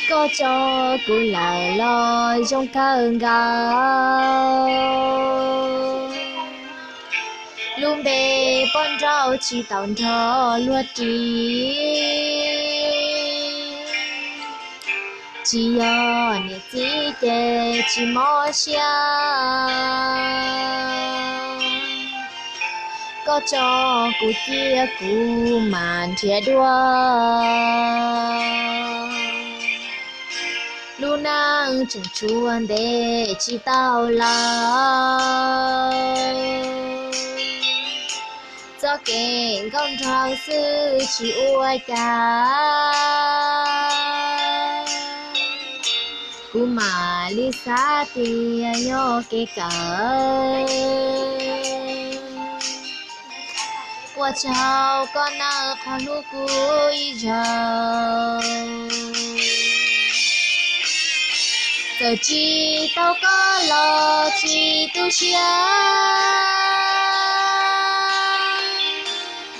Koj tso kuv lawm los zoo kawg nkaus, lub npe poj nrauj tsis tau nrog luag ris. Tsis yog niam txiv ces tsis mob siab, koj tso kuv cia kuv mam nrhiav dua. Lub neej tseem tshuav ntev tsis tau lawm, txoj kev nkauj nraug xwb tsis ua cas. Kuv mam li xav tias yog kev kawm, ua tsaug koj nawb qhov hlub kuv ib zaug. Txawm tsis tau koj los tsis tu siab,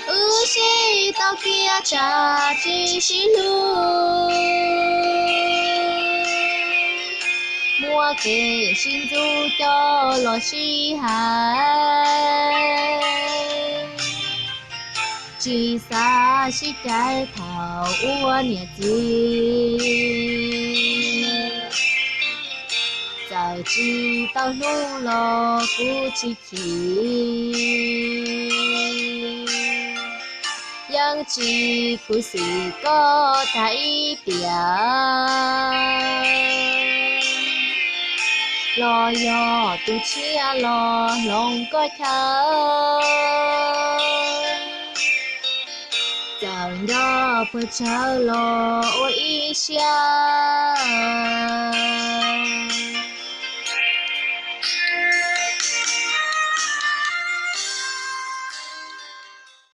wb sib tau kiag tsam tsis sib hlub. Muaj kev sib ntxub coj los sib hais, tsis xav sib cais thaum ua niam txiv. Txawm tsis tau hlub los kuv tsis chim, yeej tsis khuv xim koj tag ib tiam. Los yog tus tshiab los hloov koj chaw, txawm nco puas tsawg los ua ib siab.